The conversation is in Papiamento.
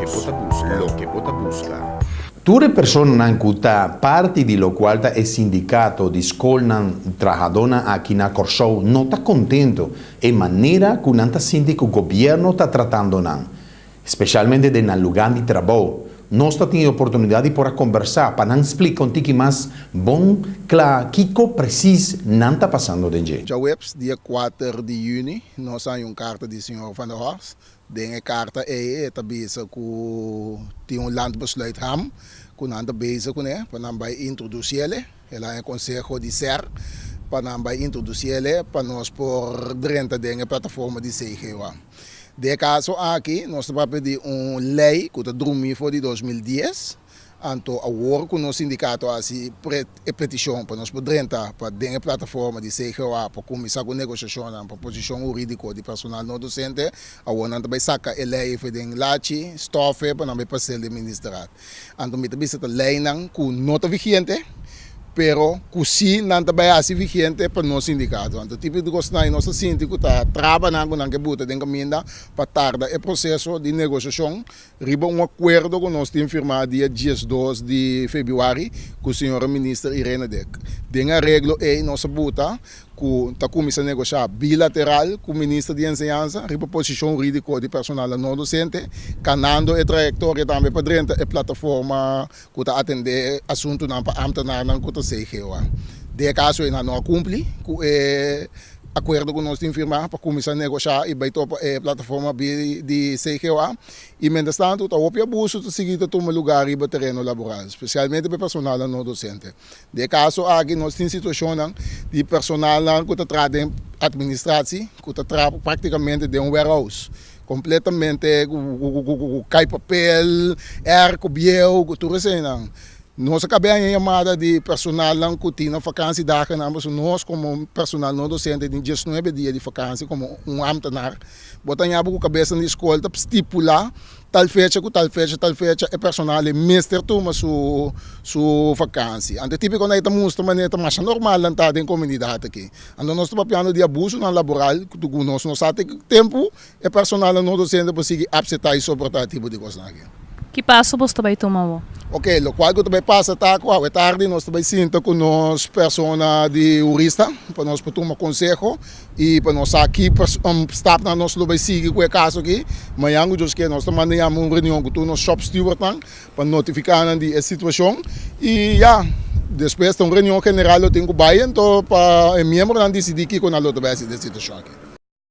Loke bo ta buska. Loke bo ta buska. Tur e personanan ku ta parti di lokual ta e sindikato di skolnan trahadónan aki na Kòrsou no ta kontentu e manera ku nan ta sinti ku gobièrnu ta tratando nan, speshalmente den nan lugá di trabou. Nos ta tin e oportunidat di por a kombersá pa nan splika un tiki mas bon kla kiko presis nan ta pasando den dje. Djaweps dia kuater di yüni nos a haña un karta di señor Van der Horst. Den e karta ei e ta bisa ku tin un landbesluit ham ku nan ta bezig kuné pa nan bai introdusi el'e. El a haña konseho di ser pa nan bai introdusi el'e pa nos por drenta den e plataforma di CGOA. Den e kaso aki nos ta papia di un lei ku ta drumí for di 2010, anto awor ku nos sindikato a hasi e petishon pa nos por drenta pa den e plataforma di CGOA pa kuminsá ku negoshashonnan pa posishon hurídiko di personal no dosente, awor nan ta bai saka e lei efe den lachi, stòf e pa nan bai pas'el den ministerat. Anto mi ta bisa ta leinan ku no ta vigente, pero ku si nan ta bai hasi vigente pa nos sindikato. Anto tipo di kosnan ei nos ta sinti ku ta trabanan ku nan ke buta den kaminda pa tarda e proseso di negoshashon riba un akuerdo ku nos tin firmá dia 12 di febrüari ku señora minister Irene Dick. Den areglo ei nos a buta ku ta kuminsá negoshá bilateral ku Minister di Enseñansa riba posishon hurídiko di personal no dosente, kanando e trayektoria tambe pa drenta e plataforma ku ta atendé asuntunan pa ámtenarnan ku ta CGOA. Den e kaso ei nan no a kumpli ku e akuerdo ku nos tin firmá pa kuminsá negoshá i bai topa e plataforma di CGOA. I mientras tantu ta hopi abuso ta sigui ta tuma lugá riba tereno laboral, spesialmente pa e personalnan no dosente. Den e kaso aki nos tin situashonnan di personalnan ku ta traha den administratie, ku ta traha praktikamente den un warehouse, kompletamente ku kai papel, airco bieu, ku tur eseinan. Nos a kab'é haña yamada di personalnan ku tin nan fakansi dagennan, pasobra nos komo personal no dosente tin diesnuebe dia di fakansi komo un ambtenaar. Bo ta haña bo ku kabesan di skol ta stipulá tal fecha ku tal fecha tal fecha e personal ei mester tuma su su fakansi. Anto e tipikonan ei ta mustra manera ta masha normal nan ta den komunidat aki. Anto nos ta papiando di abusonan laboral ku nos no sa te ki tempu e personalnan no dosente por sigui apseptá i soportá e tipo di kosnan aki. Ki paso bos ta bai tuma awor? Ok, lokual ku ta bai pasa ta ku awe tardi nos ta bai sinta ku nos persona di hurista pa nos por tuma konseho i pa nos sa ki stapnan nos lo bai sigui ku e kaso aki. Mañan ku Dios ke nos ta manda yama un reunion ku tur nos shop stewardnan pa notifiká nan di e situashon i ya, despues ta un reunion general lo tin ku bai anto pa e miembronan disidí kiko nan lo ta bai hasi den e situashon aki.